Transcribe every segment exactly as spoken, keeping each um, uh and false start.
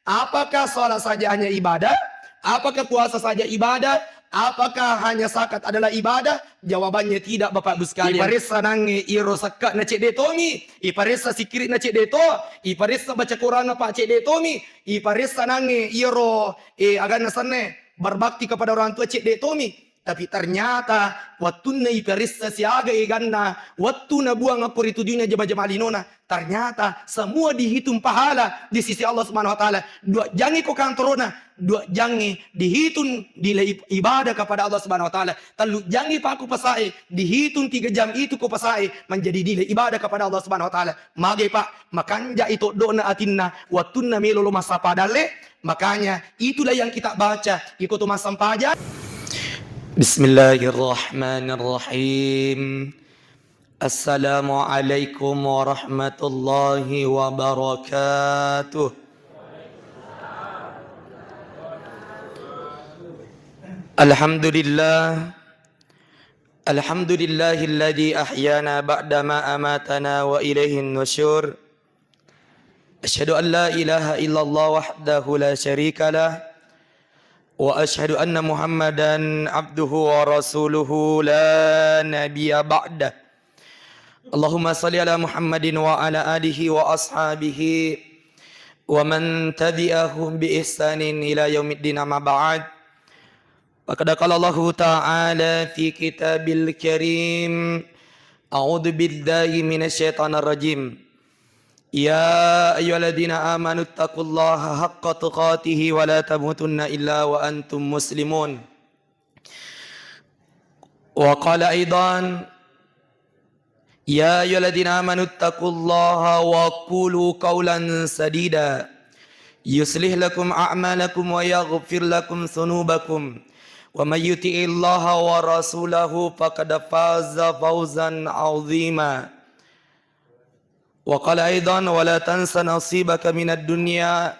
Apakah salat saja hanya ibadah? Apakah puasa saja ibadah? Apakah hanya zakat adalah ibadah? Jawabannya tidak, Bapak Ibu sekalian. Iparessa nangnge iyaro sekke'na cedde tomi, iparessa sikkiri'na cedde to, iparessa baca Quranna pa cedde tomi, iparessa nangnge iyaro, eh, aganna senne, berbakti kepada orang tua cedde tomi. Tapi ternyata wettunna iparessa siaga eganna, wettu nabuang akko ri tujunna jama-jama linona, ternyata semua dihitung pahala di sisi Allah Subhanahu wa Ta'ala. Dua jangngi ko kantorona, dua jangngi dihitung nilai ib-, ibadah kepada Allah Subhanahu wa Ta'ala. Tellu jangngi pa ko pasae, dihitung tiga jam itu ko pasae menjadi nilai ibadah kepada Allah Subhanahu wa Ta'ala. Magai, Pak, makanjai toddo'na atinna wettunna melo lo massapa dalle. Makanya itulah yang kita baca iko to massempajang. Bismillahirrahmanirrahim. Assalamualaikum warahmatullahi wabarakatuh. Alhamdulillah. Alhamdulillahilladzi ahyana ba'da ma amatana wa ilaihin nusyur. Asyhadu an la ilaha illallah wahdahu la syarika lah. Wa asyhadu anna Muhammadan abduhu wa rasuluhu la nabiyya ba'dah. Allahumma salli ala Muhammadin wa ala alihi wa ashabihi wa man tabi'ahum bi ihsanin ila yaumiddin, amma ba'd. Faqad qala Allahu ta'ala fi kitabil karim, a'udzu billahi minasy syaithanir rajim. Ya ayyuhalladzina amanu taqullaha haqqa tuqatihi wa la tamutunna illa wa antum muslimun. Wa qala aidan, ya ayyuhalladzina amanu taqullaha wa qulu qawlan sadida yuslih lakum a'malakum wa yaghfir lakum dzunubakum wa may yuti'illaha wa rasulahu faqad faza fawzan 'azima. Wa qala aidan, wa la tansa nasibaka minad dunya.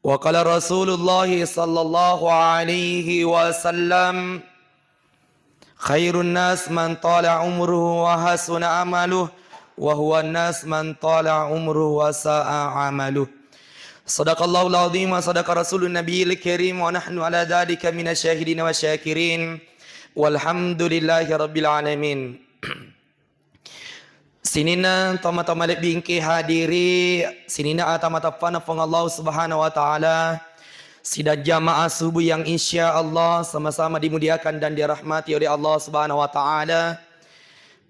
Wa qala Rasulullah sallallahu alaihi wasallam, khairun nas man tala umruhu wa hasuna amaluh, wa huwa nas man tala umruhu wa sa'a amaluh. Sadaqallahul azim wa sadaqa rasulun nabiyil karim wa nahnu ala dzalika minasy syahidin wa syakirin. Walhamdulillahi rabbil alamin. Sininna tomatoa malebbi engke hadiri, sininna ata mateppana Puang Allah Subhanahu wa Ta'ala, sidang jamaah subuh yang insya Allah sama-sama dimuliakan dan dirahmati oleh Allah Subhanahu wa Ta'ala.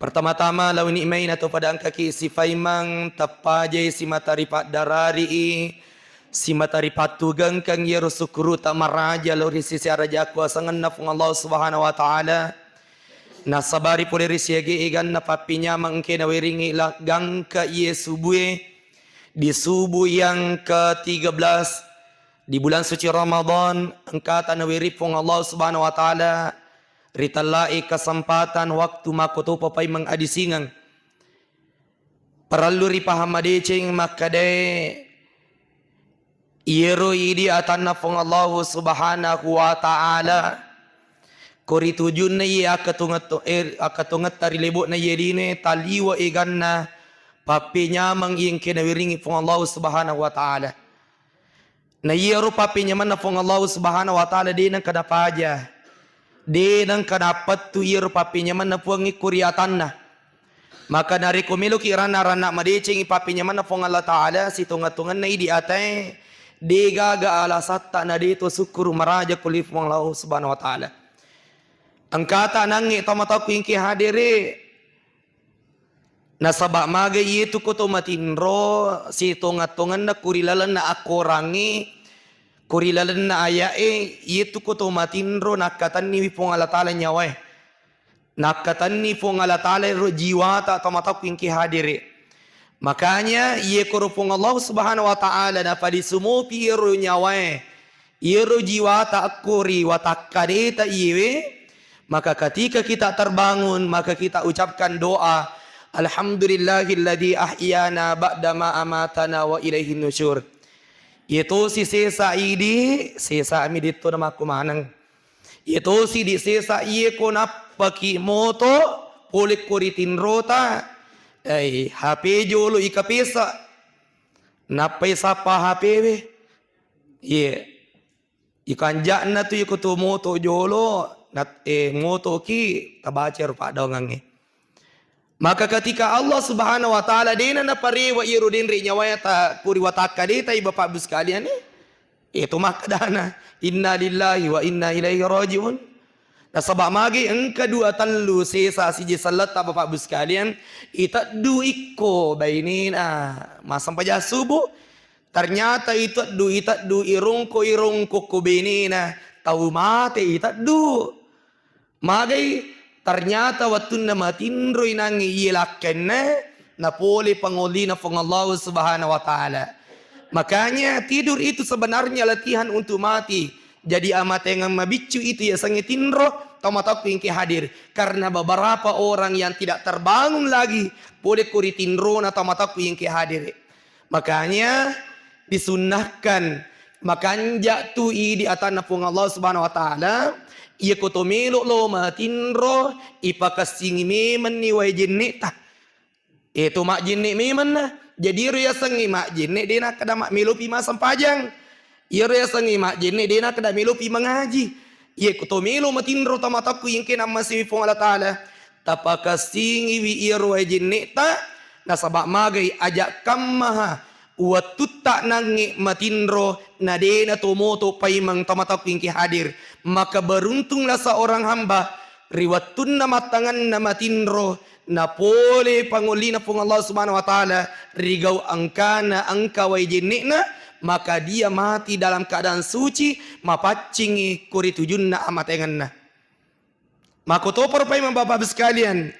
Pertama-tama, lao nikmai nato pada engkaki sifaimang teppajai simata ripaddarari'i, simata ripattugengkang iyaro sukkuruta maraja lao ri sisi araja kuasangenna Puang Allah Subhanahu wa Ta'ala. Nasabari pole ri siaga eganna pappenyameng engkae nawerengngi la-, gangka iye subue, di subuh yang ketiga belas di bulan suci Ramadan, engkata naweri Puang Allah Subhanahu wa Ta'ala ritellae kesempatan waktu makkotopa paimeng adisingeng. Parellu ripahang madeceng makkedae, iyero idi atanna Puang Allahu Subhanahu wa Ta'ala, ko ritujunna iye akkatungetto-, eh, akkatungetta ri lebo'na iye linoe, taliwe eganna pappenyameng iye engkae nawiringngi Puang Allahu Subhanahu wa Ta'ala. Na iyaro pappenyamenna Puang Allahu Subhanahu wa Ta'ala de nengka napaja, de nengka nappettu iyaro pappenyamenna Puang ikko ri atanna. Maka narekko meloki ranna-ranna madecengi pappenyamenna Puang Allah Ta'ala, sitonga-tonganna idi atae, de gaga alasatta na de to sukkuru maraja ko ri Puang Allah Subhanahu wa Ta'ala. Engkata nangnge tomatoakku engke hadere, nasaba maga iyetu ko to matinro sitonga-tonganna ku ri lalenna akkorangnge, ku ri lalenna aya'e, iyetu ko to matinro nakkatenniwi Puang Allah Ta'ala nyawae. Nakkatenni Puang Allah Ta'ala ro jiwata tomatoakku engke hadere. Makanya, iye koro Puang Allah Subhanahu wa Ta'ala napalisu mopi iyero nyawae, iyero jiwata akko ri watakkadeta iyewe, maka ketika kita terbangun, maka kita ucapkan doa, "Alhamdulillahilladzi ahyana ba'da ma amatana wa ilaihin nusyur." Iyetosi sesa idi, sesa mi detto namakku maneng. Iyetosi di sesa iye ko nappaki moto pole ko ri tinrota, eh, H P jolo ikapesa. Nappai sappa H P we, Iye. Iko anja'na tu iko tu moto jolo, nat-, eh, motoki tabaca ero paddoangengnge. Maka ketika Allah Subhanahu wa Ta'ala dena naparewa iyaro denre nyawaya ta-, kuri watakkaleta i, Bapak Ibu sekalian, eh, itu makkedana, "Inna lillahi wa inna ilaihi raji'un." Nasaba magi engka dua tellu sesa siji selletta, Bapak Ibu sekalian, iteddu ikko bainena massempajang subuh. Ternyata iteddu, iteddu, irongko, irongko ko benena, tau mate iteddu. Magai, ternyata wettunna matinroi nangnge iye lakkainna, napole pangollina Puang Allah Subhanahu wa Ta'ala. Makanya tidur itu sebenarnya latihan untuk mati. Jadi amatengang mabiccu itu yasengnge tinro, tau matakku engke hadir. Karena beberapa orang yang tidak terbangun lagi, pole ko ritinrona tau matakku engke hadir. Makanya disunnahkan, makanja tu idi atanna Puang Allah Subhanahu wa Ta'ala, iya ko to melo lo matinro, ipakessingi memenni wae jenne'ta. E to majjenne memenna. Jadi ero yasengnge majjenne de nakkeda ma-, melopi massempajang. Iyaro yasengnge majjenne de nakkeda melopi mangaji. Iye ko to melo matinro tau matakku engke nammasiwi Puang Allah Ta'ala, tapakessingiwi iyaro wae jenne'ta, nasaba magai aja kammaha wettutta nangnge matinro na de nato moto paimeng tau matakku engke hadir. Maka beruntunglah seorang hamba ri wettunna mattanganna matinro, napole pangollina Puang Allah Subhanahu wa Ta'ala, rigau engkana engka wae jenne'na, maka dia mati dalam keadaan suci, mapaccingi ko ri tujunna amatengenna. Makkotoparo paimeng Bapak Ibu sekalian,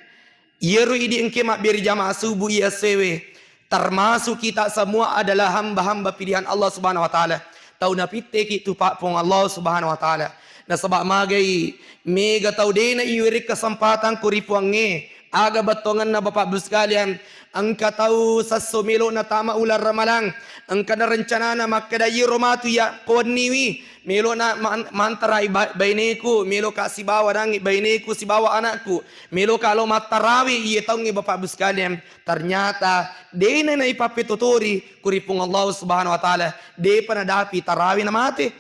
iyaro idi engke mabbere jamaah subuh iya sewe, termasuk kita semua adalah hamba-hamba pilihan Allah Subhanahu wa Ta'ala. Tau napitteki tu Pak Puang Allah Subhanahu wa Ta'ala. Nasaba magai mega tau dena iweri kesempatan ko ri Puangnge. Aga bettuangenna Bapak Ibu sekalian, engka tau sesso melo natama uleng ramalang, engkana rencanana makkeda iyaro matu iya ko wenniwi, melo na man-, mantarai ba-, baineku, melo ka sibawa nangngi baineku sibawa anakku, melo ka lo mattarawe iye taungnge Bapak Ibu sekalian. Ternyata dena naipappetotori ko ri Puang Allah Subhanahu wa Ta'ala, depa nadapi tarawe namate.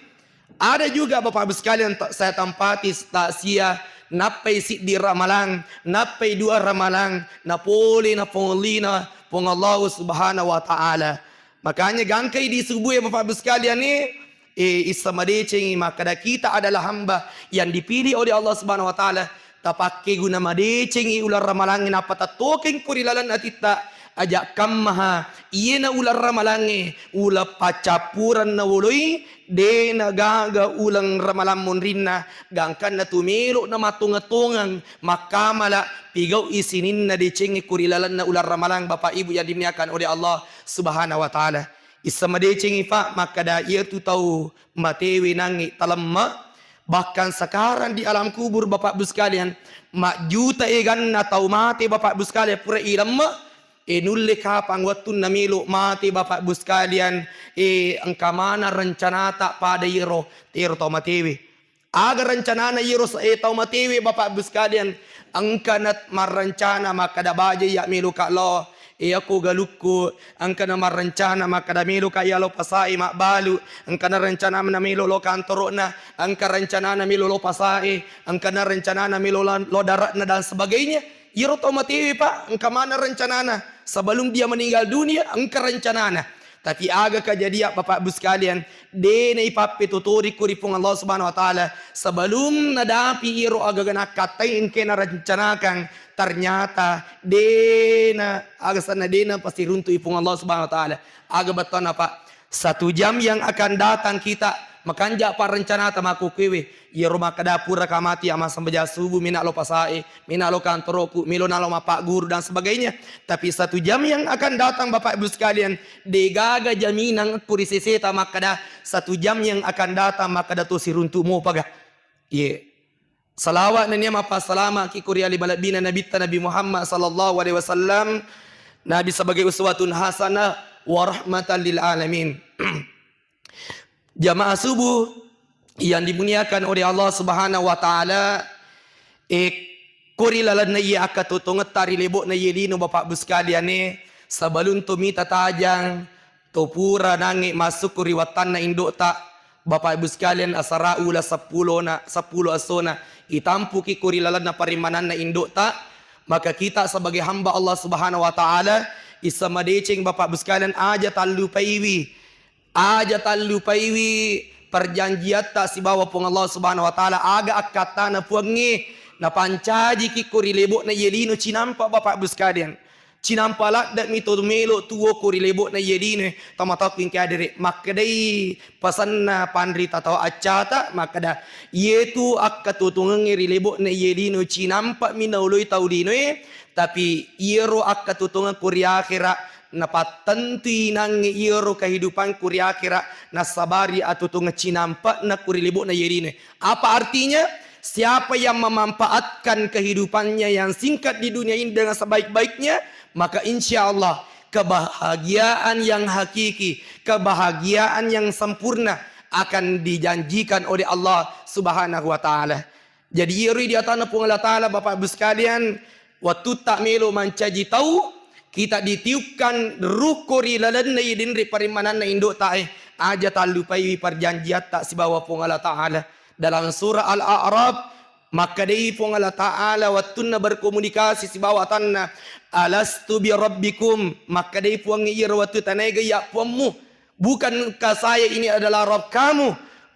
Ada juga Bapak Ibu sekalian ta-, saya tampati takziah, nappai siddi ramalang, nappai dua ramalang, napole napangollina Puang Allah Subhanahu wa Ta'ala. Makanya gangkai di subuh ya Bapak Ibu sekalian ni, eh, issa madecengi makkeda kita adalah hamba yang dipilih oleh Allah Subhanahu wa Ta'ala. Tapakke guna madecengi uleng ramalangnge nappa tattokeng ko ri laleng atitta, aja kammaha iyena uleng ramalangnge uleng paccappurenna woloi, dena gaga uleng ramalang monrinna, gangkanna tu melo na mattongeng-tongeng makkamala pigau'i sininna decengnge ko ri lalenna uleng ramalang Bapak Ibu yang dimuliakan oleh Allah Subhanahu wa Ta'ala. Issa madecengi Pak makkeda iyatu tau matewe nangngi talemme, bahkan sekarang di alam kubur Bapak Ibu sekalian, majjuta eganna tau mate Bapak Ibu sekalian pura ilemme, e nulle kapang wettunna melo mate Bapak Ibu sekalian, e engka maneng rencanata pada iyaro, tero tau matewe. Aga rencanana iyaro sa-, e, tau matewe, Bapak Ibu sekalian? Engkana marrencana makkeda baja iya meloka lao, e, akko galukku, engkana marrencana makkeda meloka iya lo pasae mabbalu, engkana rencanana melo lo kantoro'na, engka rencanana melo lo pasae, engkana rencanana melo la-, lo dare'na dan sebagainya. Iyaro tau matewe, Pak, engka maneng rencanana. Sebelum dia meninggal dunia, engka rencanana. Tapi aga kejadian, Bapak Ibu sekalian, de naipappetotori ko ri Puang Allah Subhanahu wa Ta'ala. Sebelum nadapi iyaro agaga nakkattai engke narencanakan, ternyata de na, aga senna de napasiruntu'i Puang Allah Subhanahu wa Ta'ala. Aga bettuanna, Pak? Satu jam yang akan datang kita, makanja pa rencanata makkukkuewe. Iyaro makkeda puraka mati, ya, massembajang subuh, mena lo pasae, mena lo kantoroku, melo nalo mappagguru dan sebagainya. Tapi satu jam yang akan datang, Bapak Ibu sekalian, degaga jaminang ku ri seseta makkeda satu jam yang akan datang makkeda to siruntu mopaga. Iye. Salawat nennia mappassalamaki ku ri ali malebbina Nabitta Nabi Muhammad sallallahu alaihi wasallam, Nabi sebagai uswatun hasanah wa rahmatan lil alamin. Jamaah subuh yang dimuliakan oleh Allah Subhanahu wa Ta'ala, eh, ko ri lalenna iye akkatotongetta ri lebo'na iye lino, Bapak Ibu sekalian, eh, sebelum to mita tajang, to pura nangnge massukkuri wattanna indo'ta, Bapak Ibu sekalian, asara ula seppulo na, seppulo essona, itampuki ko ri lalenna parimmananna indo'ta, maka kita sebagai hamba Allah Subhanahu wa Ta'ala, issa madeceng, Bapak Ibu sekalian, aja tallupaiwi, aja tallupaiwi perjanjiatta sibawa Puang Allah Subhanahu wa Ta'ala, aga akkattana Puangnge napancajiki ko ri lebo'na iye lino cinampa, Bapak Ibu sekalian. Cinampa ladde'mi to melo tuwo ko ri lebo'na iye linoe, tomatoakku engka hadere. Makkedai pasenna panrita tau accata, makkeda, iyetu akkatutungengnge ri lebo'na iye linoe cinampa'mi naoloi tau linoe, tapi iyero akkatutungeng ko ri akhera, napattentui nangnge iyero kehidupan ko ri akhera, nassabari atutungeng cinampa'na ko ri lebo'na iye linoe. Apa artinya? Siapa yang memanfaatkan kehidupannya yang singkat di dunia ini dengan sebaik-baiknya, maka insya Allah kebahagiaan yang hakiki, kebahagiaan yang sempurna akan dijanjikan oleh Allah Subhanahu wa Ta'ala. Jadi, iyaro idi atanna Puang Allah Ta'ala, Bapak Ibu sekalian, wettutta melo mancaji tau, kita ditiupkan ruh ko ri lalenna iye denre parimmananna indo'ta e, aja tallupaiwi perjanjiatta sibawa Puang Allah Ta'ala. Dalam surah Al-A'raf, makkedai Puang Allah Ta'ala wettunna berkomunikasi sibawa atanna, "Alastu bi rabbikum?" Makkedai Puang iyaro wettu, "Tanaega iya Puammu? Bukankah saya ini adalah Rabb kamu?"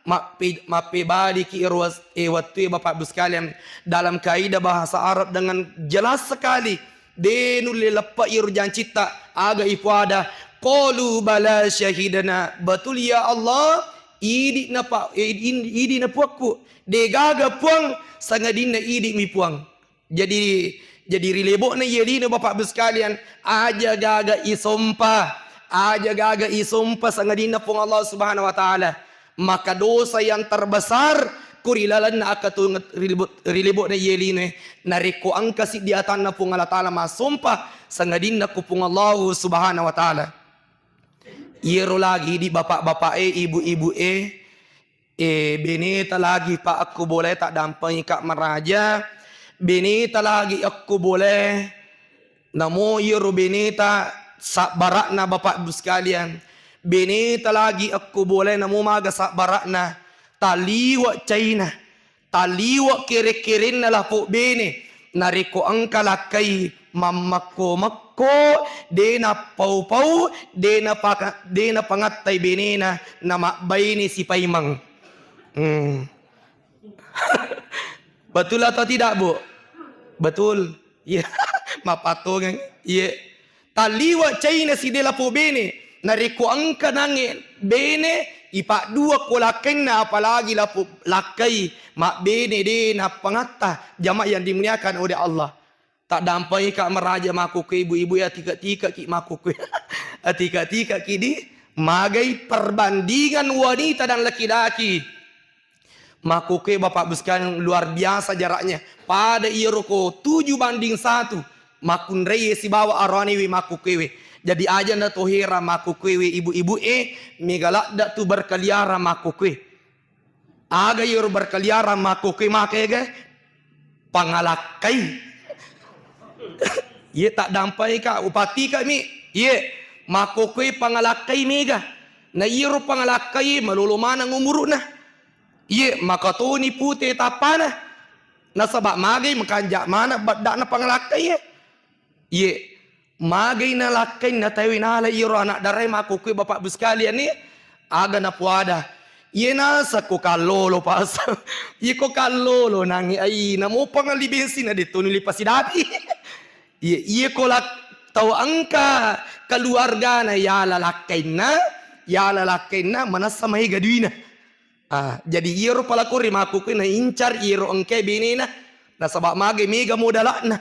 Mappe-, mappebaliki ero was-, eh, wettue, Bapak Ibu sekalian, dalam kaidah bahasa Arab dengan jelas sekali. De nulle leppa iro jancitta, aga ipoada, "Qalu bala syahidna." Betul ya Allah, idi napa, eh, idi, idi na Puakku. De gaga Puang, sangadinna idi mi Puang. Jadi, jadi ri lebo'na iye lino, Bapak Ibu sekalian, aja gaga isompa, aja gaga isompa sangadinna Puang Allah Subhanahu wa Ta'ala. Maka dosa yang terbesar ko ri lalenna akkatungeng ri lebo-, ri lebo'na iye linoe, narekko engka siddi atanna Puang Allah Ta'ala massompa sangadinna ko Puang Allah Subhanahu wa Ta'ala. Iyero lagi di bapak-bapak e, ibu-ibu e, Eh, beneta lagi, Pak, akko bolae taddampengika maraja. Beneta lagi akko bolae. Namo iyaro beneta sabbara'na, Bapak Ibu sekalian. Beneta lagi akko bolae, namo maga sabbara'na. Taliwe' caina. Taliwe' kere-kerenna lapo bene. Narekko engka lakkai mammakko-makko, de nappau-pau, de napaka-, de napangattai benena, namabbaine sipaimeng. Hmm. Betul atau tidak, Bu? Betul. Iya. Mappatongeng. Iya. Talliwe' caina sidde lapo bene. Narekko engka nangnge bene, ipaddua ko lakkainna, apalagi lapo lakkai mabbene de nappangatta. Jamaah yang dimuliakan oleh Allah. Taddampengika maraja makkukue, ibu-ibu, ya, tika-tikaki makkukue. Tika-tikaki di magai perbandingan wanita dan laki-laki. Makkukue, Bapak Ibu sekalian, luar biasa jaraknya. Pada iyaro ko tujuh banding satu makkunraie sibawa aroanewe makkukuewe. Jadi aja na to hera makkukuewe, ibu-ibu e, mega ladda tu berkeliaran makkukue. Aga iyaro berkeliaran makkokkoe maka ega? Pangalakkai. Iye, taddampengika, upatikami. Iye, makkokkoe pangalakkai mega. Na iyaro pangalakkai malolo maneng umuru'na. Iye, makatoni pute tappana. Nasaba magai makanja maneng bedda'na pangalakkai e. Iye, magai nalakkai nataewe nala iyaro anak darae makkokkoe, Bapak Ibu sekalian, e, aga napoada. Iye nasakko kallolo, Pak. Iye ko kallolo nangnge ai, namopang li bensin na detto nuli pasidapi. Iye, iye ko lak-, tau engka keluargana yala lakkainna, yala lakkainna manessa maega duina. Ah, jadi iyaro palakori makkukue naincar iyaro engkae benena, nasaba magai mega modala'na.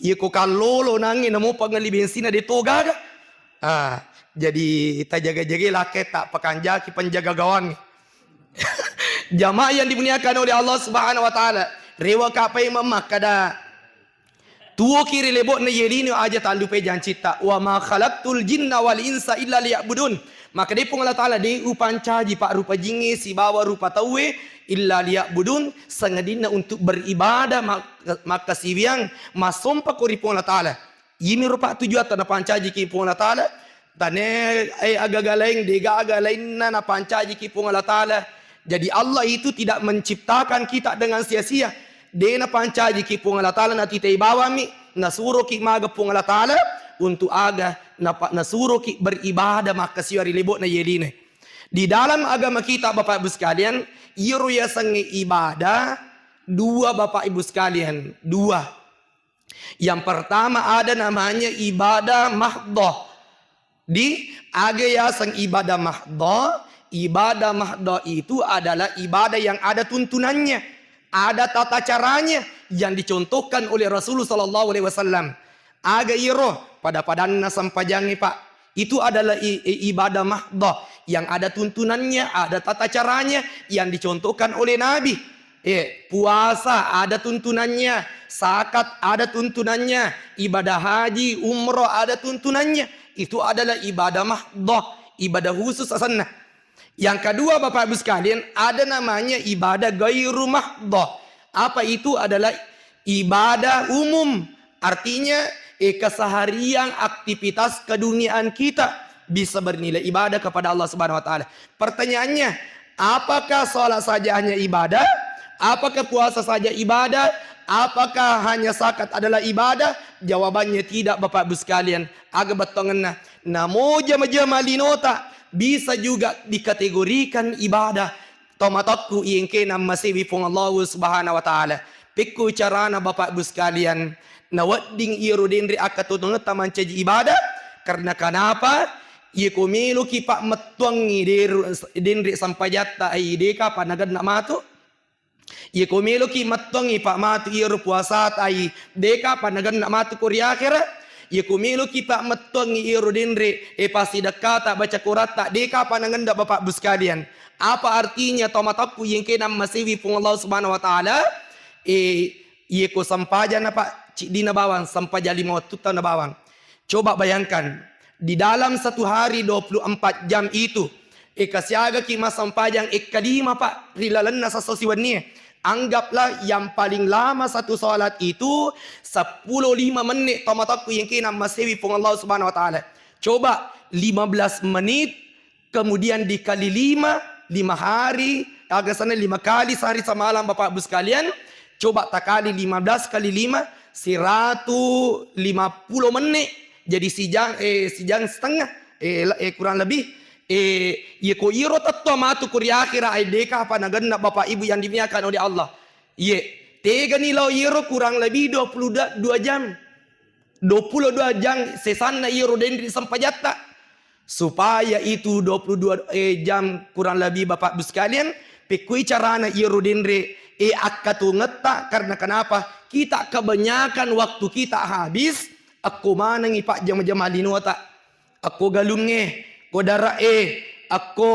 Iye ko kallolo nangnge namopang li bensinna de to gaga. Ah, jadi tajaga-jagai lakkae, ta pakanjaki penjaga gawang. Jamaah yang dimuliakan oleh Allah Subhanahu wa Ta'ala, rewaka paimeng makkada, tuwoki ri lebo'na iye lino aja tallupai jancitta. "Wa ma khalaqtul jinna wal insa illa liya'budun." Maka de Puang Allah Ta'ala, de upancaji pak rupa jingnge sibawa rupa tauwe illa liya'budun, sangadinna untuk beribadah mak-, makkasiwiang, massompa ko ri Puang Allah Ta'ala. Iyemiro pak tujuatta napancajiki Puang Allah Ta'ala. Tane, eh, agaga laing, dega aga lainna napancajiki Puang Allah Ta'ala. Jadi Allah itu tidak menciptakan kita dengan sia-sia. De napancajiki Puang Allah Ta'ala natitai bawammi, nasuroki maga Puang Allah Ta'ala untuk aga napa-, nasuroki beribadah makkasiwa ri lebo'na yeline. Di dalam agama kita, Bapak Ibu sekalian, iyaro yasengnge ibadah dua, Bapak Ibu sekalian, dua. Yang pertama ada namanya ibadah mahdoh. Di aga yaseng ibadah mahdoh? Ibadah mahdoh itu adalah ibadah yang ada tuntunannya, ada tata caranya yang dicontohkan oleh Rasulullah sallallahu alaihi wasallam. Aga iro pada-padanna sempajangnge, Pak. Itu adalah i-, i-, ibadah mahdoh yang ada tuntunannya, ada tata caranya yang dicontohkan oleh Nabi. Eh, puasa ada tuntunannya, zakat ada tuntunannya, ibadah haji, umroh ada tuntunannya. Itu adalah ibadah mahdoh, ibadah khusus asanna. Yang kedua, Bapak Ibu sekalian, ada namanya ibadah gairu mahdoh. Apa itu? Adalah ibadah umum. Artinya, eh, keseharian aktivitas keduniaan kita bisa bernilai ibadah kepada Allah Subhanahu wa Ta'ala. Pertanyaannya, apakah sholat saja hanya ibadah? Apakah puasa saja ibadah? Apakah hanya zakat adalah ibadah? Jawabannya tidak, Bapak Ibu sekalian. Aga bettuangenna. Namo jama-jama linota bisa juga dikategorikan ibadah. Tomatokku iyengke nammasewi Puang Allah Subhanahu wa Ta'ala. Pekko carana, Bapak Ibu sekalian, nawedding iyaro denre akkatutungetta mancaji ibadah? Karena kenapa? Iyako meloki, Pak, mettuangngi deru-, denre sampajatta, ai, deka pa nagenna matu. Iyako meloki mettuangngi, Pak, matu iyaro puasata, ai, deka pa nagenna matu ko ri akhera. Iyako meloki, Pak, mettuangngi iyaro denre, e, pasidekkata, baca koratta, deka pa nagenna, Bapak Ibu sekalian. Apa artinya, tomatokku iyengke nammasewi Puang Allah Subhanahu wa Ta'ala? E, iyako sampajana, Pak, ciddina bawang, sampajang lima wattutta na bawang. Coba bayangkan, di dalam satu hari dua puluh empat jam itu, e, kasiagaki massempajang ekka lima, Pak, ri lalenna sesso siwennie. Anggaplah yang paling lama satu salat itu sepuluh lima menit, tomatokku iyengke nammasewi Puang Allah Subhanahu wa Ta'ala. Coba lima belas menit, kemudian dikali lima, lima hari, aga sana lima kali sehari semalam, Bapak Ibu sekalian, coba takali lima belas kali lima, seratus lima puluh menit. Jadi sijang, eh, sijang setengah, eh, la-, eh, kurang lebih. Eh, iyako iro tetto matu ko ri akhera, ai, deka pa nagenna, Bapak Ibu yang dimuliakan oleh Allah. Iye, tegani lao iyaro kurang lebih dua puluh dua jam. Dua puluh dua jam sesanna iyaro denre sempajatta. Supaya itu dua puluh dua, eh, jam kurang lebih, Bapak Ibu sekalian, pekkoi carana iyaro denre, eh, akkatungetta, karena kenapa? Kita kebanyakan waktu kita habis, akko manengi, Pak, jama-jama linota. Akko galungnge, ko dara'e, akko,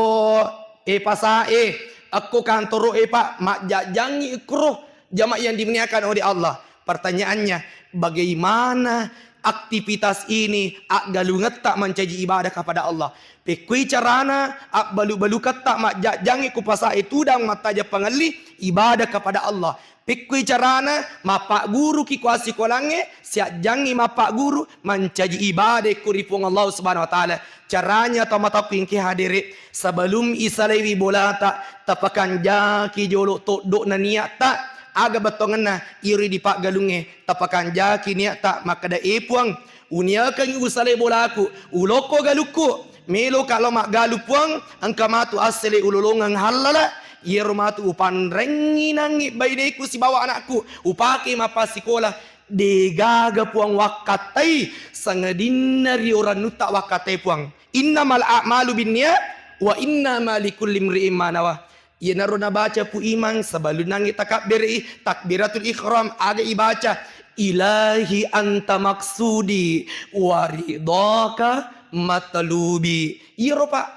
e, pasae, akko kantoro'e, Pak, majjajjangngi ikkuro jamaah yang dimuliakan oleh Allah. Pertanyaannya, bagaimana aktivitas ini aggalungetta mancaji ibadah kepada Allah? Pekkoi carana abbalu-baluketta majjajjangngi ko pasae tudang mattajeng pangelli ibadah kepada Allah? Pekkoi carana mappagguruki ko assikolangnge, siajjangngi mappagguru mancaji ibadah ko ri Puang Allah Subhanahu wa Ta'ala. Caranya, tomatokku engke hadere, sebelum isalaiwi bolata, tapakanjaki jolo toddo'na niatta, aga bettuangenna iri dipaggalungnge, tapakanjaki niatta makkeda, "E Puang, uniakengngi usalai bolaku, ulokko galukku, meloka lao maggalu Puang, engka matu assele ulolongeng hallala, iyaro matu upanrengngi nangngi baineku sibawa anakku, upake mappassikola, degaga Puang wakkattai, sangadinna riorannutta wakkattai Puang. Innamal a'malu binniyat, wa innama likulli imri'in ma nawa." Iyanaro nabaca Pu Imang sebelum nangngi takabbere'i, takbiratul ihram, aga ibaca, "Ilahi anta maksudi wa ridhaka matlubi." Iyaro, Pak,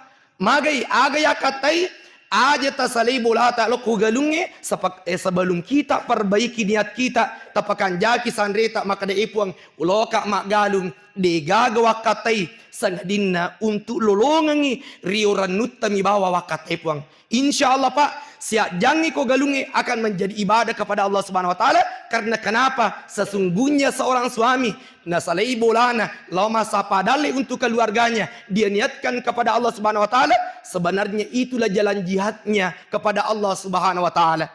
magai aga yakkattai, aja tasalai bolata lokko galungnge, sepak-, eh, sebelum kita perbaiki niat kita, tapakanjaki sanreta makkeda, "E Puang, uloka maggalung, degaga wakkattai, sangadinna untuk lolongengngi riorannutta mibawa wakkattai Puang." Insya Allah, Pak, Siajjangngi ko galungnge akan menjadi ibadah kepada Allah Subhanahu wa Ta'ala. Karena kenapa? Sesungguhnya seorang suami nasalai bolana lao massappa dalle untuk keluarganya, dia niatkan kepada Allah Subhanahu wa Ta'ala, sebenarnya itulah jalan jihadnya kepada Allah Subhanahu wa Ta'ala.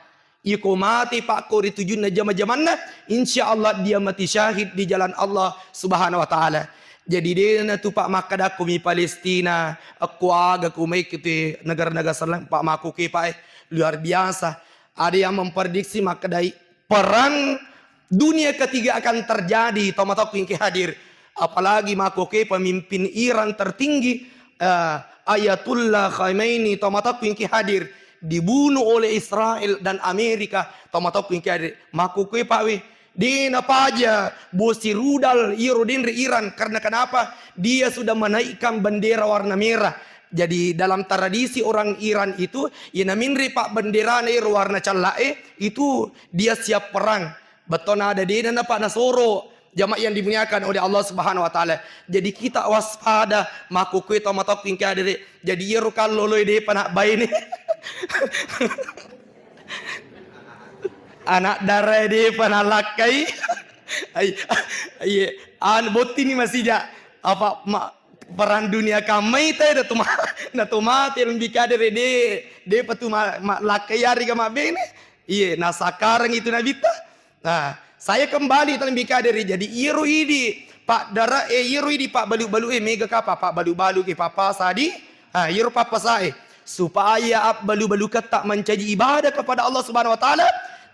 Iko mate pakko ri tujunna jama-jamanna, insya Allah dia mati syahid di jalan Allah Subhanahu wa Ta'ala. Jadi dena tu pak makkadakku mi Palestina, akko aga ku mai ke te negara-negara seleng pak makku ke pak eh, luar biasa. Ada yang memprediksi makkadai perang dunia ketiga akan terjadi, tau matokku ingke hadir. Apalagi makko ke pemimpin Iran tertinggi, eh, Ayatullah Khamenei, tau matokku ingke hadir, dibunuh oleh Israel dan Amerika, tau matokku ingke hadir. Makko ke pak we, de napaja bosi rudal iyaro denre Iran. Karena kenapa? Dia sudah menaikkan bendera warna merah. Jadi dalam tradisi orang Iran itu, ya naminre pak benderana iyaro warna calla'e, itu dia siap perang. Bettona ada dena napa nasoro jamaah yang dimuliakan oleh Allah Subhanahu wa Ta'ala. Jadi kita waspada, makko kue tau matokku ingke hadir. Jadi iyaro kalloloe depa nak baine. Anak darae depa nalakkai. Ai, ai, anu bottini masija. Apa ma, perang dunia kammai te da tuma, na tomate lebih kadere de, depa tu ma, ma lakkai ari ga mabene. Iye, nasakareng itu nabitta. Nah, saya kembali tau lebih kadere. Jadi iyaro idi pak dara e, iyaro idi pak balu-balu e mega kapa pak balu-balu ke papa sadi. Ha, iyaro pappasae supaya abbalu-baluketta mancaji ibadah kepada Allah Subhanahu wa Ta'ala.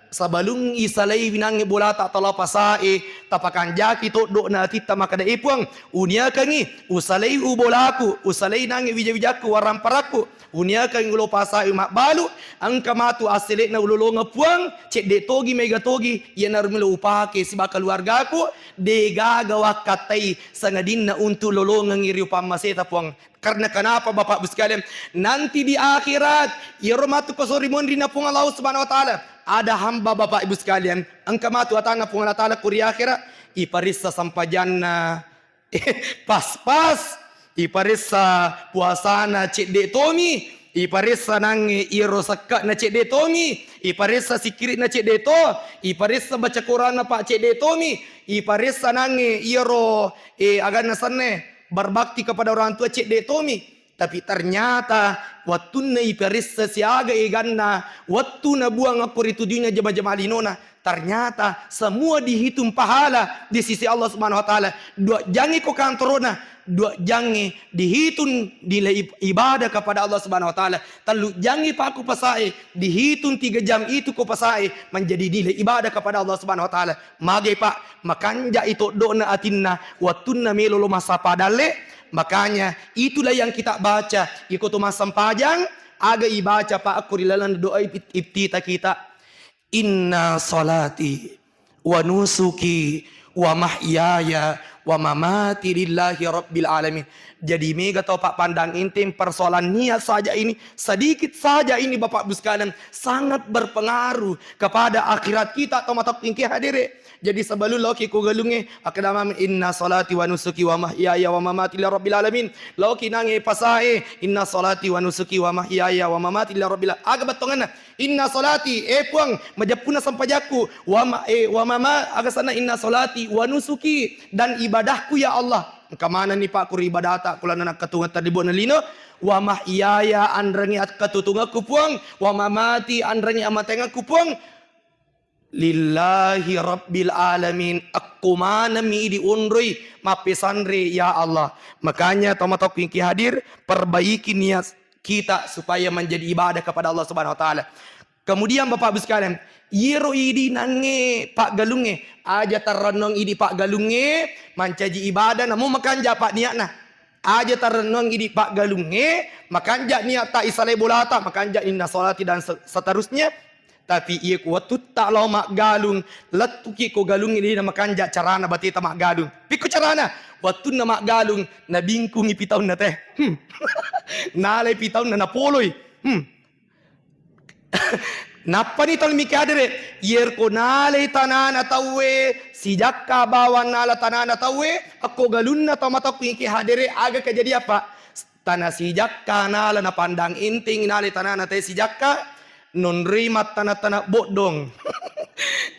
Sabalung isalai winangnge bolata tala pasae, tapakanjaki toddo'na atitta makkeda, "E Puang, uniakangngi usalai u bolaku, usalai nangnge wija-wijakku, waramparakku, uniakangngi ulo pasae mabbalu, engka matu assele'na ulolongeng Puang, cedde togi, mega togi, iyanaro melo upake sibawa keluargaku, degaga wakkattai sangadinna untuk lolongengngi ri upammaseta Puang." Karena kenapa, Bapak Ibu sekalian? Nanti di akhirat, iyaro matu ko sori monri na Puang Allah Subhanahu wa Ta'ala, ada hamba, Bapak Ibu sekalian, engka matu atanna Puang Allah Ta'ala ko ri akhirat, iparissa sampajanna pas-pas, iparissa puasana cedde tomi, iparissa nangnge iyaro sekke'na cedde tomi, iparissa sikkiri'na cedde to, iparissa baca Quranna pa cedde tomi, iparissa nangnge iyaro, eh, aganna senne, berbakti kepada orang tua cedde tomi. Tapi ternyata wattunna iparessa siaga eganna, wettu nabuang akko ri tujunna jama-jama linona, ternyata semua dihitung pahala di sisi Allah Subhanahu wa Ta'ala. Dua jangi ko kantorona, dua jangi dihitung nilai ib-, ibadah kepada Allah Subhanahu wa Ta'ala. Tellu jangi pakku pasae, dihitung tiga jam itu ko pasae menjadi nilai ibadah kepada Allah Subhanahu wa Ta'ala. Magai pak, makanjai toddo'na atinna wattunna melo lo massapa dalle. Makanya itulah yang kita baca. Iko to massempajang, aga ibaca pak akko ri laleng doa ip-, iftitah kita. Inna salati wa nusuki wa mahyaya wa mamati lillahi rabbil alamin. Jadi mega tau pak pandang enteng persoalan niat saja ini, sedikit saja ini Bapak Ibu sekalian, sangat berpengaruh kepada akhirat kita tau matokku ingke hadere. Jadi sebelum loki ko galungnge, akkeda mami, "Inna salati wa nusuki wa mahyaya wa mamati lillahi rabbil alamin." Loki nangnge pasae, "Inna salati wa nusuki wa mahyaya wa mamati lillahi rabbil alamin." Aga bettonganna? "Inna salati, eh Puang, majeppunna sempajakku, wa ma-, eh, wa mama-," aga sanna, "Inna salati wa nusuki," dan ibadahku ya Allah. Engka manenni pak kuri ibadata kulana nakkatungeng taddibuanna lino. "Wa mahyaya, anrengngi akkatutungekku Puang, wa mamati, anrengngi amatengekku Puang." Lillahi rabbil alamin, akko maneng mi idi onroi mappesanre, ya Allah. Makanya tau matokku ingki hadir, perbaiki niat kita supaya menjadi ibadah kepada Allah Subhanahu wa Ta'ala. Kemudian Bapak Ibu sekalian, iyero idi nangnge paggalungnge, aja tarrennong idi paggalungnge mancaji ibadah, namun makanja pak niatna. Aja tarrennong idi paggalungnge, makanja niat ta isalai bolata, makanja inna salati dan se-, seterusnya. Tapi iya ku wettutta lao maggalung, lettuki ko galung idi na makanja carana bateta maggalung. Pikku carana, wettunna maggalung, nabingkungi pitaunna teh. Hmm. Nalai pitaunna napoloi. Hmm. Nappani tau mikadere, iyerko nalai tanana tauwe, sijakka bawang nala tanana tauwe, akko galunna tau matakku iki hadere, aga kejadian, Pak? Tana sijakka nala napandang enteng, nalai tanana te sijakka, Nonroi mattana-tana boddong,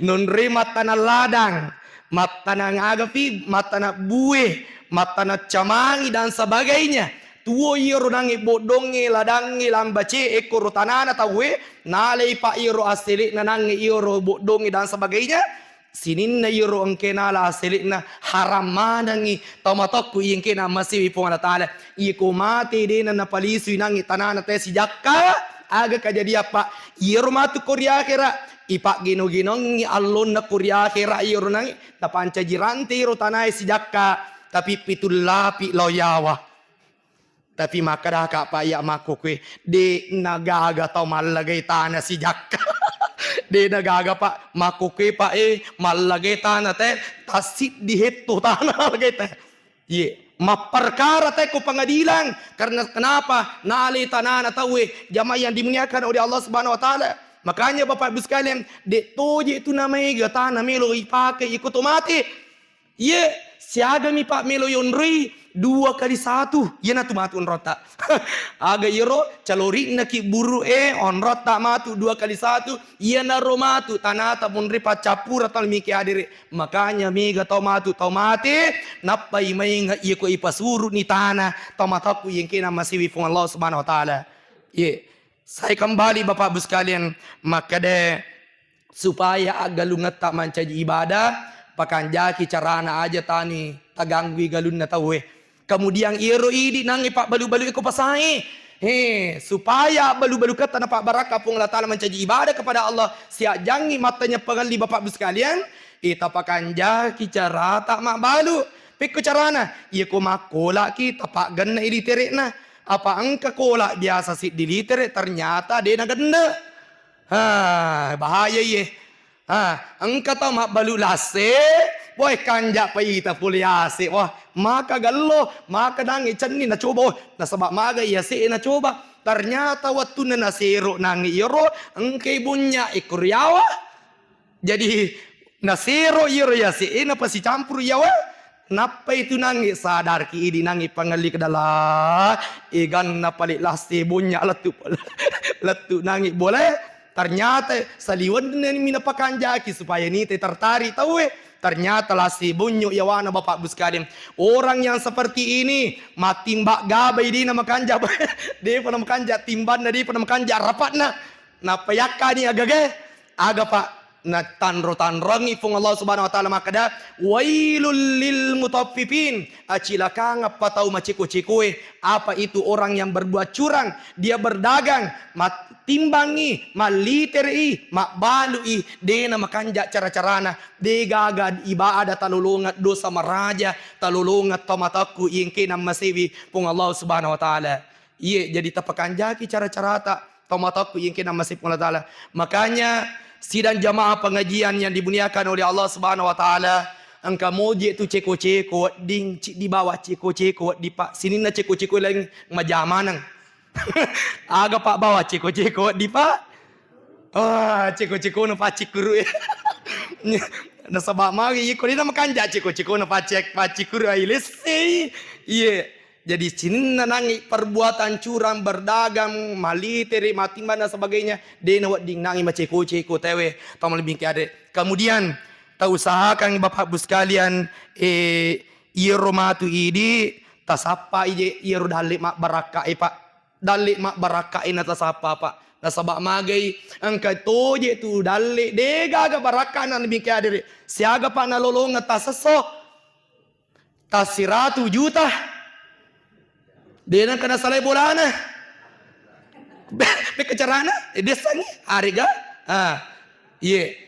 nonroi mattana ladang, mattana agapi, mattana bue, mattana camangi dan sebagainya. Tuo iyaro nangnge boddongnge, ladangnge, lambace, ekkoro tanana tauwe, nalai pa iyaro assele'na nangnge iyaro boddongnge dan sebagainya. Sininna iyaro engkae nala assele'na, haram manengngi tau matokku iya engkae namasiwi Puang Allah Ta'ala. Iyako mate de'na napalisui nangnge tanana tae sijakka, aga kajadian, Pak? Iyaro matu ko ri akhera, ipaggeno-genongngi allonna ko ri akhera iyaro nangnge, napancaji rante iyaro tanae sijakka, tapi pitu lapi lao yawa. Tapi makkedaka, Pak, iya makkokkoe, de'na gaga tau mallagai tana sijakka. De'na gaga, Pak, makkokkoe, Pak, eh, mallagai tana te, tassiddi hetto tana mallagai te. Iye, mapperkara te ko pengadilan. Karena kenapa? Nalai tanana tauwe, jamaah yang dimuliakan oleh Allah Subhanahu wa Ta'ala. Makanya, Bapak Ibu sekalian, de' toje tu namaega tana melo ipake iko to mate. Iye, siagami, Pak, melo yonroi dua kali satu, iyanatu matu onrotta. Aga iyaro calori'naki buru e, onrotta matu dua kali satu, iyanaro matu tanata monri paccappura tau miki hadere. Makanya mega tau matu tau mate, nappai mainga iyako ipasuru'ni tana tau matakku iyengkena masiwi Puang Allah Subhanahu wa Ta'ala. Iye, saya kembali Bapak Ibu sekalian, makkeda supaya aggalungetta mancaji ibadah, pakanjaki carana aja tani taganggui galunna tauwe. Kemudian iyaro idi nangnge pabbalu-balu iko pasae. He, supaya abbalu-baluketta napabbarakka Puang Allah Ta'ala mancaji ibadah kepada Allah, siajjangngi mattanya pengelli Bapak Ibu sekalian, ita pakanjaki carata mabbalu. Pekko carana, iyako makkolaki tapaggenna i litere'na. Apa engka kola biasa siddi litere, ternyata de nagenne. Ha, bahaya iye. Ha, engka tau mabbalu lasse, boe kanja paita pole ase. Wah, maka gallo, maka nangnge cenni nacoba. Oh, nasaba maga iyase nacoba. Ternyata wettunna nasero nangnge iyaro, engkai bunnya ekko riawa. Jadi nasero iyaro yase e napasicampuru yawa. Nappai tu nangnge sadarki idi nangnge pangelli kedala eganna pale lasse bunnya lettu lettu nangnge bolae. Ternyata saliwenna mi napakanjaki supaya nite tertarik tauwe. Ternyata lasse bunyu yawana Bapak Ibu sekalian. Orang yang seperti ini matimba gaba idi na makanja. Depa na makanja timbanna, depa na makanja rapatna. Nappa yakkani agage, aga, Pak? Natanro-tanrongi Puang Allah Subhanahu wa Ta'ala makkeda, "Wailul lil mutaffifin." Acilakangeppa tau maceko-cekoe. Apa itu orang yang berbuat curang? Dia berdagang, mat-, timbangi, malliterei, mabbalui, dena makanja cara-carana, degaga ibadah talolongeng dosa maraja, talolongeng to matakku iyengke nammasewi Puang Allah Subhanahu wa Ta'ala. Iye, jadi tapakanjaki cara-carata, tau matakku iyengke namase Puang Allah Ta'ala. Makanya, sidang jamaah pengajian yang dimuliakan oleh Allah Subhanahu wa Ta'ala, engka moje tu ceko-ceko wedding, ciddi bawa ceko-ceko wedding, Pak. Sininna ceko-ceko laing majamaneng. Aga, Pak, bawa ceko-ceko wedding, Pak? Ah, ceko-ceko na pacikkuru. Nasaba magi iko dina makanja ceko-ceko na pacek-, pacikkuru ai lessei. Iye. Jadi, sininna nangi perbuatan curang, berdagang, malitere, matimbang dan sebagainya, dena wedding nangi maceko-ceko tewe, tau malebbi engke ade. Kemudian, tau usahakan Bapak Ibu sekalian, eh, iyero matu idi, tasappa ije iyero dalle mabbarakka e, Pak. Dalle mabbarakka e na tasappa, Pak. Nasaba magai engka toje tu dalle, degaga barakka na lebbi engke adere. Siaga, Pak, nalolongeng tasesso. Tassiratu juta. De nengka nasalai bolana. Pekko carana, eh, dessangi, arega. Ah, iye.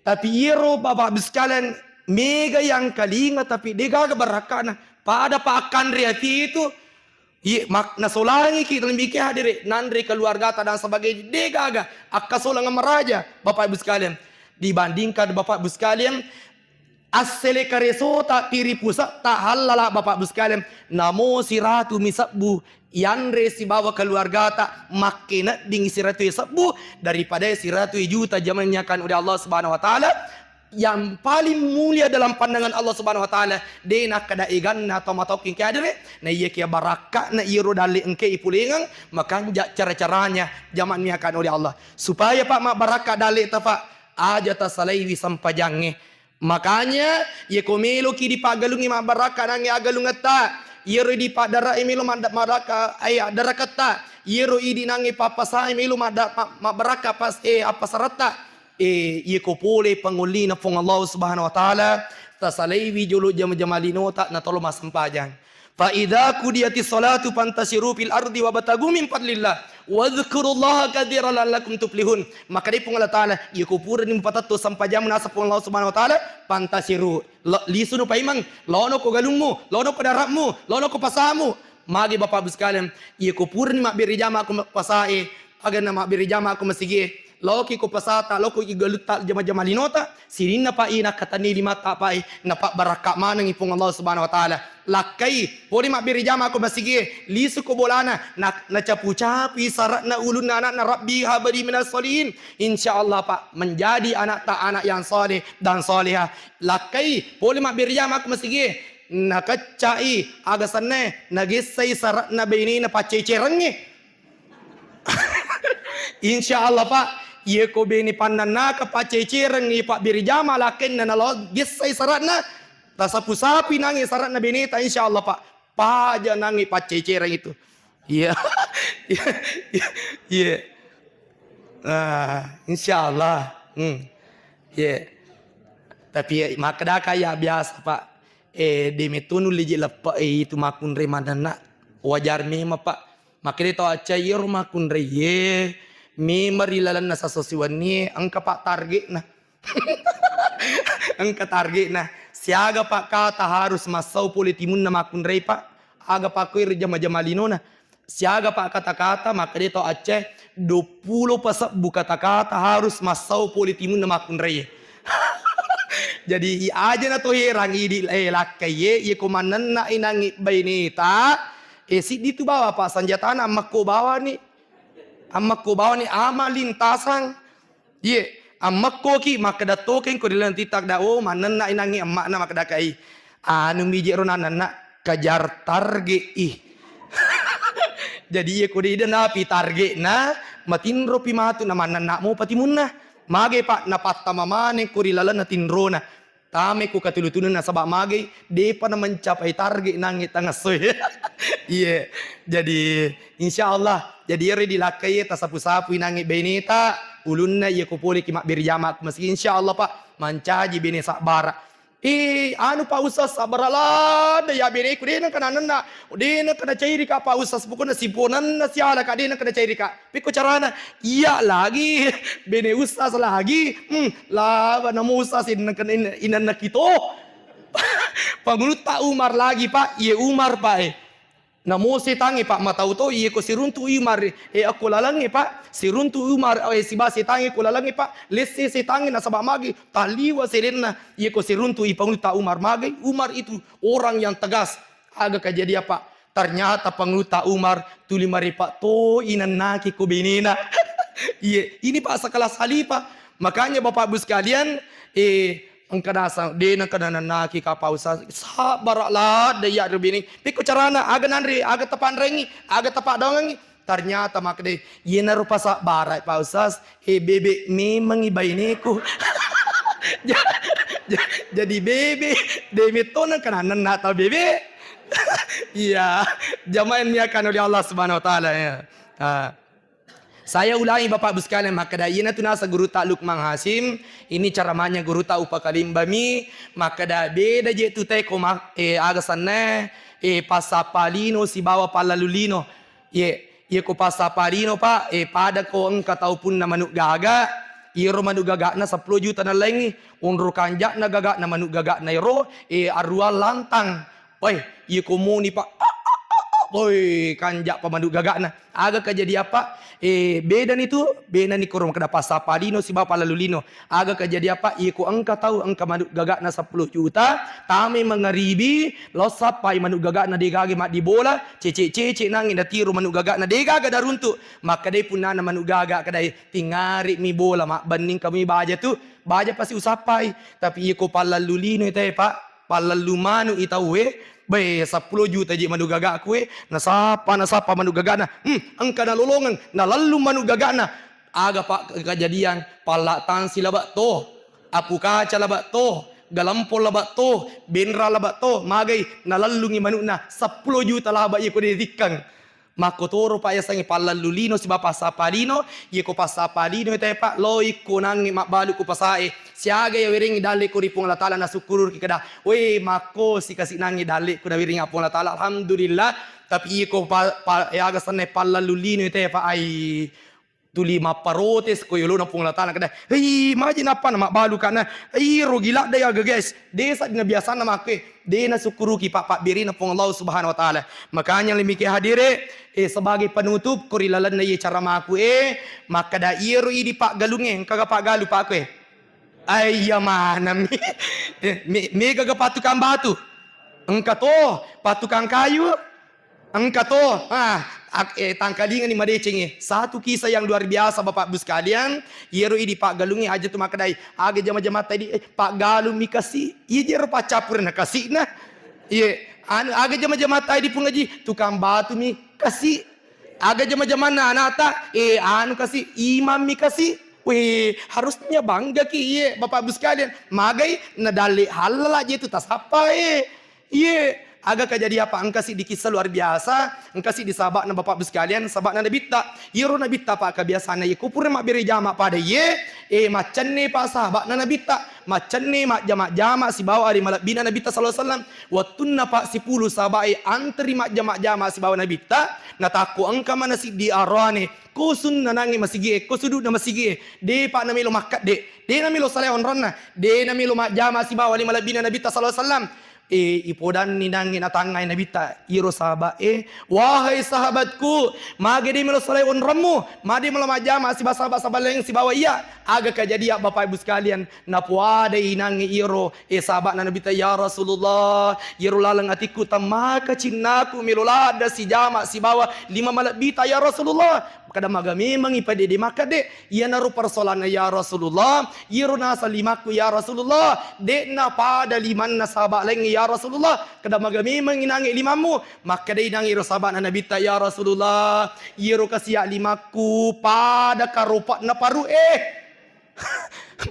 Tapi iyero Bapak Ibu sekalian, mega yang kalinga tapi degaga barakkana. Pada pa akkanre api itu, iye, mak-, nasolangiki dalam biki hadere, nanre keluargata dan sebagainya, degaga akkasolang maraja, Bapak Ibu sekalian. Dibandingkan Bapak Ibu sekalian, assele karesota, piri pusetta, hallala, Bapak Ibu sekalian, namo siratu mi sebbu, yanre sibawa keluargata, makkenedding siratu sebbu daripada siratu juta, jamaah yang dimuliakan oleh Allah Subhanahu wa Ta'ala. yang paling mulia dalam pandangan Allah Subhanahu wa Ta'ala, de nakkeda eganna atau matauking kedere, na iya kia barakka na iyaro dalle engke ipulengeng, makanja cara-caranya, jamaah yang dimuliakan oleh Allah. Supaya, Pak, mabbarakka dalle ta, Pak, aja tasalaiwi sempajangnge. Makanya, yeko meloki dipaggalungi mabbarakka nangnge aggalungetta, iyaro dipaddarai melo madda-, maddarakka, eh, addaraketta, iyaro idi nangnge pappasae melo madda-, ma-, mabbarakka pas-, eh, appasaratta. Eh, iyeko pole pangollina Puang Allah Subhanahu wa Ta'ala, tasalaiwi jolo jama-jama linota natolo massempajang. Fa idza qudiyatis sholatu fantashiru fil ardi wabtaghu min fadlillah wadzkurullaha katsiran la'allakum tuflihun. Makkedai Puang Allah Ta'ala, iyeko purani mupatetto sempajammu naseng Puang Allah Subhanahu wa Ta'ala, fantashiru. Lo-, lisuno paimeng, lono ko galummu, lono ko daratmu, lono ko pasamu. Magi Bapak Ibu sekalian, iyeko purani mabbere jama ko pasae, aganna mabbere jama ko masigie, loki ko pasata, loko i galutta jama-jama linota, sininna pa i nakkatenni limatta pa i, napabbarakka manengi Puang Allah Subhanahu wa Ta'ala. Lakkai, pole mabbere jama ko masigie, lisu ko bolana, na-, nacapu-capui saratna ulunna anakna, Rabbi habli minas sholihin. Insya Allah, Pak, menjadi anakta anak yang soleh dan solehah. Lakkai, pole mabbere jama ko masigie, nakeccai aga sennae, nagessai saratna bainena paccecerengnge. Insya Allah, Pak, iyeko bene pannannaka paccecereng, ipabbere jama lakkainna nalo gessai saratna, tasapu-sapui nangnge saratna beneta, insya Allah, Pak, paja nangnge paccecereng itu. Iya. Iya. Iya. Ah, insya Allah. Hmm. Iya. Tapi makkedaka ya biasa, Pak. Eh, de metto nulle je leppe, eh, itu makkunrai manenna. Wajar memang, Pak. Makkeda tau accai iyaro makkunraiye, memang ri lalenna siesso siwennie engka, Pak, targetna. Engka targetna. Siaga, Pak, kata harus massau pole timunna makkunrai, Pak. Aga, Pak, koi ri jama-jama linona. Siaga, Pak, kata-kata makkeda tau accai, duappulo pasebbu kata-kata harus massau pole timunna makkunraiye. Jadi, i-, aja na to herang idi, eh, lakkaiye, iyeko manenna inangi baineta, eh, siddi tu bawa, Pak, sanjatana ammekko bawani. Ammekko bawani ama lintasang. Iye, ammekkoki makkeda tokeng ko ri laleng TikTok da, oh, manenna inangi emma'na makkedakai. Anu mije ro nanenna kejar target i. Jadi, iyeko de napi targetna, matinropi matu na manenna mopa timunna. Mage, Pak, napattama maneng ko ri lalenna tinrona. Tamai ko katulu-tulunna nasaba magai, depa na mencapai target nangnge tangassoe. Iye. Jadi, insya Allah, jadi iyaro dilakkai tasapu-sapui nangnge baineta, ulunna iyako poleki mabbere jama ko masigi, insya Allah, Pak, mancaji bene sabbara. Eh, anu, Pak Ustaz, sabbara ladde ya beneku, de nengka nanenna, de nengka nacairika, Pak Ustaz, pokokna siponanna sialaka, de nengka nacairika. Pekko carana? Iya lagi, bene ustaz lagi. Hmm, laba namo ustaz inanna, inanna kito. Pangulutta Umar lagi, Pak. Iye Umar, Pak, eh. Namo setangnge, Pak, matau to, iye ko siruntu Umar, eh, akko lalengnge, Pak. Siruntu Umar, eh, siba setangnge ko lalengnge, Pak. Lesse setangnge nasaba magi taliwa selenna. Iye ko siruntu i Pangulutta Umar magi. Umar itu orang yang tegas. Aga kejadian, Pak? Ternyata Pangulutta Umar tuli maripa to inannaki ko benena. Iye, ini, Pak, sekelas khalifah. Makanya, Bapak Ibu sekalian, eh, engka nasang, de nengka nanennaki ka, Pak Ustaz. Sabbara ladde ya ro bene. Pekko carana, aga nanre, aga tapanrengi, aga tapadongengi. Ternyata makkeda, iyanaro pasabbara, Pak Ustaz, eh, bebe memengi baineku. Ja-, ja-, jadi bebe, de metto nengka nanenna tau bebe. Iya, jamaah yang dimuliakan oleh Allah Subhanahu wa Ta'ala, ya. Ah. Saya ulangi, Bapak Ibu sekalian, makkeda iyanatu naseng gurutta Lukman Hasim, ini ceramahnya gurutta Upakalimbami, makkeda beda je tu teko ma-, eh, aga senna, eh, passappa lino sibawa pallalu lino. Iye, iye ko passappa lino, Pak, eh, pada ko engka tau punna manu gaga, iyaro manu gagana seppulo juta nallaingi, onro kanja'na gagana manu gagana ero, eh, aruang lantang. Woi, iye ko muni, Pak, Oi, kanja'pa manu gaga'na. Aga kajadiappa? Eh, bedani tu, bedani koro makkeda passappa lino sibawa pallalu lino. Aga kajadiappa? Iyako engka tau engka manu gaga'na seppulo juta, tamai mangaribi, lao sappai manu gaga'na, degaga maddibola, cece-cece nangngi natiro manu gaga'na, degaga daruntu. Makkedai punnana manu gaga, kedai, tingngari mi bola, mabbenning kami baja tu, baja pasti usappai. Tapi iyako pallalu lino itae, Pak, pallalu manu i tauwe, be, seppulo juta je manu gagaku e, nasappa, nasappa manu gagana, hmm, engka nalolongeng, nalallu manu gagana. Aga, Pak, kejadian, palla tangsi laba to, apu kaca laba to, galempong laba to, benra laba to, magai nalallungi manukna seppulo juta laba iyako ditikkang. Makkotoro, Pak, yasengnge pallalu lino sibawa passappa lino, iyako passappa lino etae, Pak, loi ko nangnge mabbalu ko pasae, siaga yawerengngi dalle'ko ri Puang Allah Taala nasukkuruki kada, we, makkosi kasi nangnge dalle'ku nawiring Puang Allah Taala, alhamdulillah. Tapi iyako pa, pa, aga senna pallalu lino etae, Pak, ai, tuli mapparotes ko yolona Puang Allah Taala, kada, "Hei, maji nappa na mabbalu kana, iro gila da aga, guys, desa dina biasanna makke, de nasukkuruki pa, pabberina Puang Allah Subhanahu wa Taala." Makanya lemike hadire, eh, sebagai penutup ko ri lalenna iye caramaku e, makkeda iyaro idi paggalungnge, engkaga paggalu, Pak, koe? Aiya manami. Eh, me-, megaga patukang batu? Engka to, patukang kayu? Engka to, ah, ak-, eh, tangkalingani madecengnge. Satu kisah yang luar biasa, Bapak Ibu sekalian, iyaro idi paggalungnge aja tu makkedai, aga jama-jamatta idi, eh, paggalummi kasi, iya jero paccappureng na kasina. Iye, anu, aga jama-jamatta idi Puang Haji, tukang batu mi kasi. Aga jama-jamanna anata, eh, anu kasi, imam mi kasi. Weh, harusnya bangga ki, iye, Bapak Ibu sekalian. Magai nadalle hallala je tu tasappa, eh. Iye, aga kajadiappa? Engka siddi kisah luar biasa, engka siddi sahaba'na Bapak Ibu sekalian, sahaba'na Nabitta. Iyaro Nabitta, Pak, kebiasaanna iye ko pura mabbere jama pada iye, eh, maccenne, Pak, sahaba'na Nabitta, maccenne majjama-jama sibawa ale malebbina Nabitta sallallahu alaihi wasallam. Wettunna, Pak, sipulung sahaba'e antri majjama-jama sibawa Nabitta, natakko engka mana siddi arane, ko sunnanangnge masigi'e, ko sudu'na masigi'e, de, Pak, namelo makkedde, de namelo salai onronna, de namelo majjama sibawa ale malebbina Nabitta sallallahu alaihi wasallam. Eh, ipodanni nangnge natangngai Nabitta iro sahaba'e, "Wahai sahabatku, mage de melo salai onrommu, mage de melo majjama sibawa sahabat-sahabat laing sibawa iya?" Aga kajadia, Bapak Ibu sekalian? Napoadai nangnge iro, eh, sahaba'na Nabitta, "Ya Rasulullah, iyaro laleng atikku temmaka cinnaku melo ladda sijama sibawa lima malebbita, ya Rasulullah." Kada maga memangngi pade de makkedde, iyanaro persoalanna, ya Rasulullah, iyaro naseng limakku, ya Rasulullah, de'na pada limanna sahaba laingnge, ya Rasulullah, kada maga memangngi nangnge limammu. Makkedai nangnge iro sahabana Nabitta, ya Rasulullah, iyaro kasiya limakku pada karopa'na paru'e.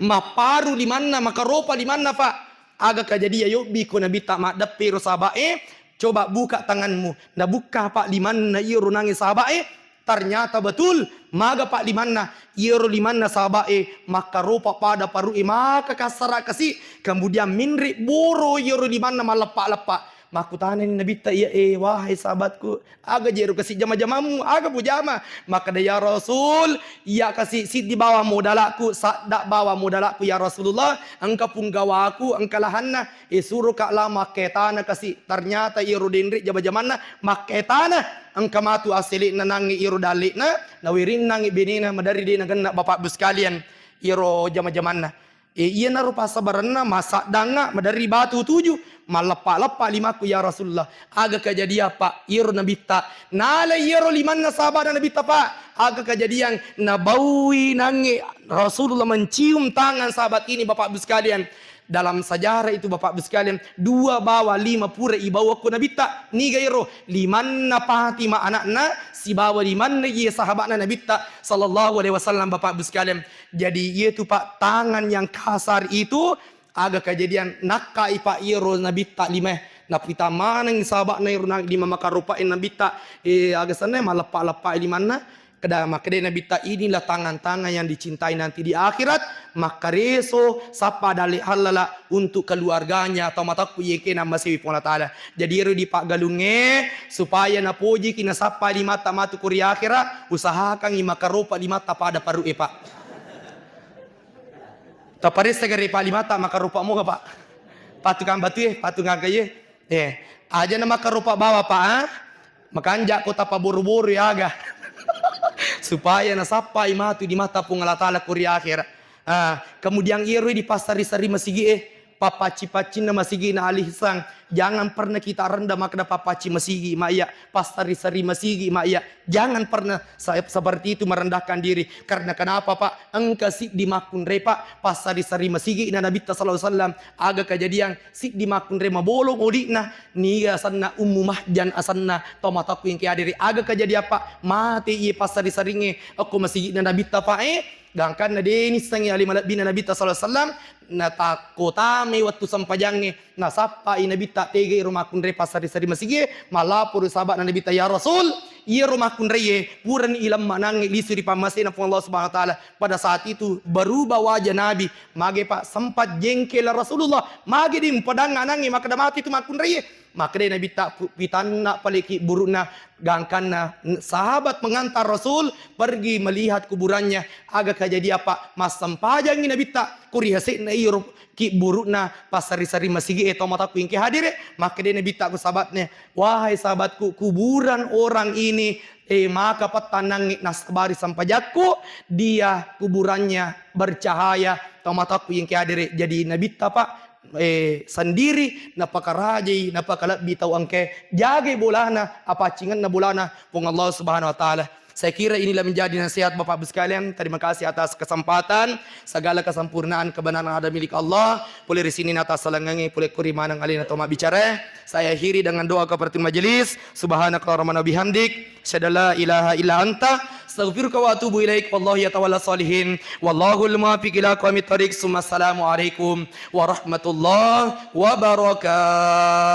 Mapparu limanna, makaropa limanna, Pak. Aga kajadia yobbi ko Nabitta maddeppe iro sahaba'e, coba buka tanganmu. Nabukka, Pak, limanna iyaro nangnge sahaba'e. Ternyata betul, maga, Pak, limanna, iyaro limanna sahaba'e makkaropa pada paru'e, maka kassara kasi, kemudian minri boro iyaro limanna malleppa-leppa. Makkutanani Nabitta, iya, eh, wahai sahabatku, aga jero kasi jama-jamammu, aga pujama? Makkeda, ya Rasul, iya kasi siddi bawang modalakku, sadda bawang modalakku, ya Rasulullah, engka punggawaku, engka lahanna, eh, suroka lao makkaetana kasi. Ternyata iyaro denre jama-jamanna makkaetana. Engka matu assele'na nangnge iyaro dalle'na, nawirinnangngi benena, maderri de nagenna, Bapak Ibu sekalian, iyaro jama-jamanna. E, iyanaro passabarenna, massaddangnga, maderri batu tuju, malleppa-leppa limakku, ya Rasulullah. Aga kajadia, Pak, iyaro Nabitta? Nala iyaro limanna sahabana Nabitta, Pak. Aga kajadiang? Nabaui nangnge Rasulullah mencium tangan sahabat ini, Bapak Ibu sekalian. Dalam sejarah itu, Bapak Ibu sekalian, dua bawa lima pura ibawa ko Nabitta. Niga ero? Limanna Fatimah anakna, sibawa limanna iye sahabana Nabitta sallallahu alaihi wasallam, Bapak Ibu sekalian. Jadi, iyetu, Pak, tangan yang kasar itu, aga kejadian, nakkai, Pak, iyero Nabitta limae. Napita maneng sahabana ero na-, lima makaropa'e Nabitta, eh, aga senna, maleppa-leppai limanna. Keda-, makkedai Nabitta, "Inilah tangan-tangan yang dicintai nanti di akhirat, makkareso sappa dalle hallala untuk keluarganya atau matakku yekena masewi Puang Allah Taala." Jadi, ero di paggalungnge, supaya napojiki nasappa limatta matu ko ri akhira, usahakangngi makaropa limatta pada paru'e, Pak. Taparessa gare, Pak, limatta makaropa moga, Pak? Patukang batue, patukang kayu. Eh, aja na makaropa bawa, Pak, ah? Makanja ko tapaboro-boro yaga. Supaya nasappai matu di mata Puang Allah Ta'ala ko ri akhera. Ah, kemudian iyaro dipassari-sari masigi'e, pappacci-paccinna masigi'na Al Ihsan. Jangan pernah kita rendah makna pappacci masigi, ma'ya, passari-sari masigi, ma'ya. Jangan pernah sa-, seperti itu merendahkan diri. Karena kenapa, Pak? Engka siddi makkunrai, Pak, passari-sari masigi'na Nabitta sallallahu alaihi wasallam. Aga kejadian, siddi makkunrai mabolong oli'na, niga asenna Ummu Mahjan asenna, to matakku engke hadere. Aga kejadian, Pak? Mate iye passari-saringnge okko masigi'na Nabitta, Pak, eh? Gangkanna de nissengngi ale malebbina Nabitta sallallahu alaihi wasallam, natakko tamai wettu sempajangnge, nasappai Nabitta tega iro makkunrai passari-sari masigie, malaporo sahaba'na Nabitta, "Ya Rasul, iyaro makkunraie purani ilamma nangnge lisu ri pammasena Puang Allah Subhanahu wa Ta'ala." Pada saat itu berubah wajah Nabi. Mage, Pak, sempat jengkel Rasulullah. Mage de mupadangnga nangnge makkeda mate tu makkunraie. Makkedai Nabitta, pu-, pitanna pale kibburu'na, gangkanna n-, sahabat pengantar Rasul pergi melihat kuburannya. Aga kejadian, Pak? Massempajangngi Nabitta ko ri yase'na iyaro kibburu'na passari-sari masigi'e, to matakku engke hadere. Makkedai Nabitta ko sahabatnya, "Wahai sahabatku, kuburan orang ini, eh, maka pettannangngi nasabari sempajakku, dia kuburannya bercahaya, to matakku engke hadere." Jadi Nabitta, Pak, eh, sendiri napakarajai, napakalebbi tau engke, jagai bolana, apaccingenna bolana Puang Allah Subhanahu wa Ta'ala. Saya kira inilah menjadi nasihat Bapak Ibu sekalian. Terima kasih atas kesempatan. Segala kesempurnaan kebenaran ada milik Allah. Pole ri sini nata salangangi, pole kuri maneng alena to mabbicara. Saya akhiri dengan doa kafaratul majelis. Subhanakallahumma wa bihamdik. Asyhadu an la ilaha illa anta, astaghfiruka wa atubu ilaik. Wallahu yatawalla sholihin. Wallahul muwaffiq ila aqwamit thoriq. Summa assalamu alaikum warahmatullahi wabarakatuh.